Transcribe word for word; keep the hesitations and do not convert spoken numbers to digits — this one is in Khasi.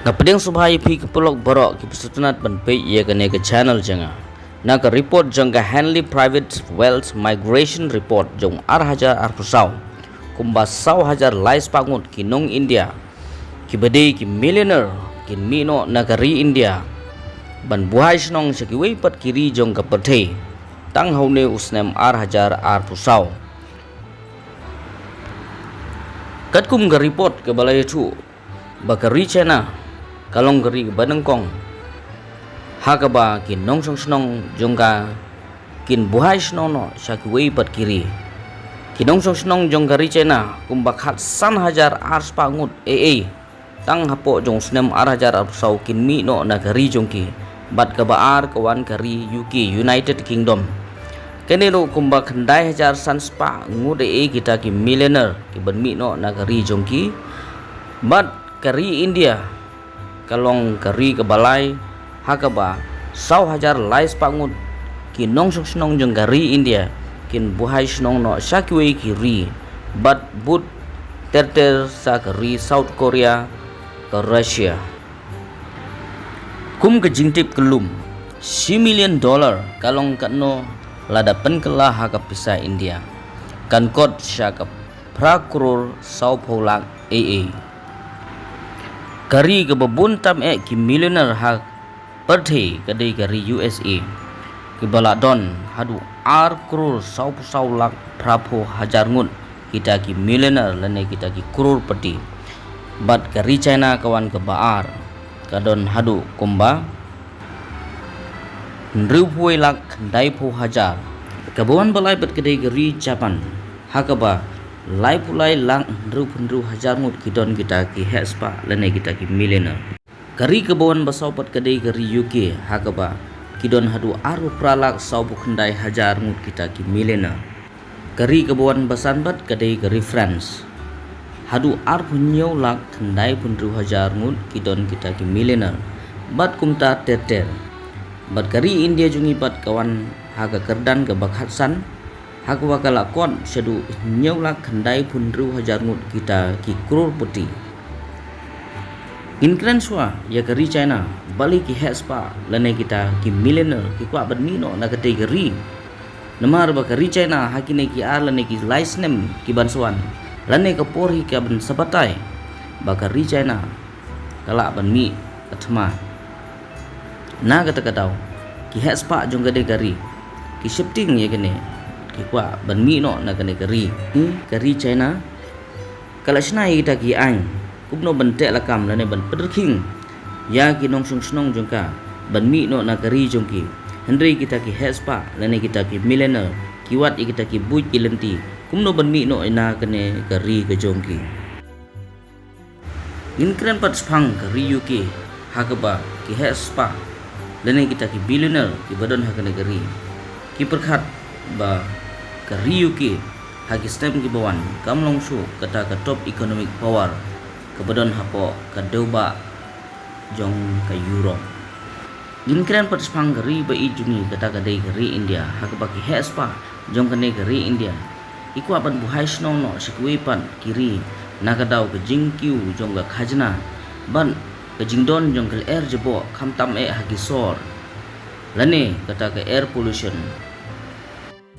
Nga pdiang sngewbha ïa phi ki paralok baroh kiba sngewtynnat ban peit ïa kane ka channel jong nga. Na ka report jong ka Henley Private Wealth Migration Report jong ar hajar arphew saw, kumba saw hajar lai spah ngut ki nong India kiba dei ki millionaire kin mih noh na ka ri India ban buhai shnong sha kiwei pat ki ri jong ka pyrthei tang ha une u snem ar hajar arphew saw. Katkum ka report kaba la ïathuh ba ka ri China ka long ka ri kaba nyngkong ha kaba ki nongshong shnong jong ka kin buhai shnong noh sha kiwei pat ki ri. Ki nongshong shnong jong ka ri China kumba khatsan hajar ar spah ngut ei ei tang hapoh jong u snem ar hajar arphew saw kin mih noh na ka ri jong ki. Bad kaba ar ka wan ka ri U K, United Kingdom. Kane ruh kumba khyndai hajar san spah ngut ei ei kita ki millionaire kiban mih noh na ka ri jong ki. Bad ka ri India ka long ka ri kaba lai ha kaba saw hajar lai spah ngut ki nongshong shnong jong ka ri India kin buhai shnong noh sha kiwei ki ri bad bud ter ter sha ka ri South Korea, ka Russia. Kum ka jingtip ka lum, shi million dollar ka long katno lada pynkylla ha ka pisa India? Kan kot sha ka phra klur saw phew lak ei ei. Ka ri kaba bun tam eh ki millionaire ha pyrthei ka dei ka ri U S A, kiba la don haduh ar klur saw phew saw lak phra phew hajar ngut kita ki millionaire lane kita ki klurpati. Bad ka ri China ka wan kaba ar, ka don haduh kumba hynriew phew wei lak khyndai phew hajar. Kaba wan ba lai bad ka dei ka ri Japan ha kaba lai phew lai lak hynriew phew hynriew hajar ngut ki don kita ki heh spah lane kita ki millionaire. Ka ri kaba wan ba saw bad ka dei ka ri U K ha kaba ki don haduh ar phew phra lak saw phew khyndai hajar ngut kita ki millionaire. Ka ri kaba wan ba san bad ka dei ka ri France, haduh ar phew hynñiew lak khyndai phew hynriew hajar ngut ki don kita ki millionaire. Bad kumta ter ter. Bad ka ri India jong ngi pat ka wan ha ka kyrdan kaba khatsan ha kaba ka la kot shaduh hynñiew lak khyndai phew hynriew hajar ngut kita ki klurpati. Ngin kren shuwa ïa ka ri China, balei ki heh spah lane kita ki millionaire ki kwah ban mih noh na katei ka ri? Namar ba ka ri China ha kine ki ar lane ki lai snem kiban sa wan lane ka por hi kaban sa batai ba ka ri China ka lah ban mih ka thma. Na kata ka daw ki heh spah jong kane ka ri ki sheptieng ïa kane, ki kwah ban mih noh na kane ka ri. Ka ri China ka la shna ïa kita ki aiñ kumno ban teh lakam lane ban pynrkhing ïa ki nongshong shnong jong ka ban mih noh na ka ri jong ki. Hynrei kita ki heh spah lane kita ki millionaire ki wad ïa kita ki buit ki lynti kumno ban mih noh na kane ka ri ka jong ki. Ngin kren pat shaphang ka ri U K ha kaba ki heh spah lane kita ki billionaire kiba don ha kane ka ri ki pyrkhat ba ka ri U K ha ki snem kiba wan kam long shuh kata ka top economic power kaba don hapoh ka dewbah jong ka Europe. Ngin kren pat shaphang ka ri ba ïeit jong ngi kata ka dei ka ri India ha kaba ki heh spah jong kane ka ri India ki kwah ban buhai shnong noh sha kiwei pat ki ri na ka daw ka jingkiew jong ka khajna bad ka jingdon jong ka lyer jaboh khamtam eh ha ki sor lane kata ka air pollution.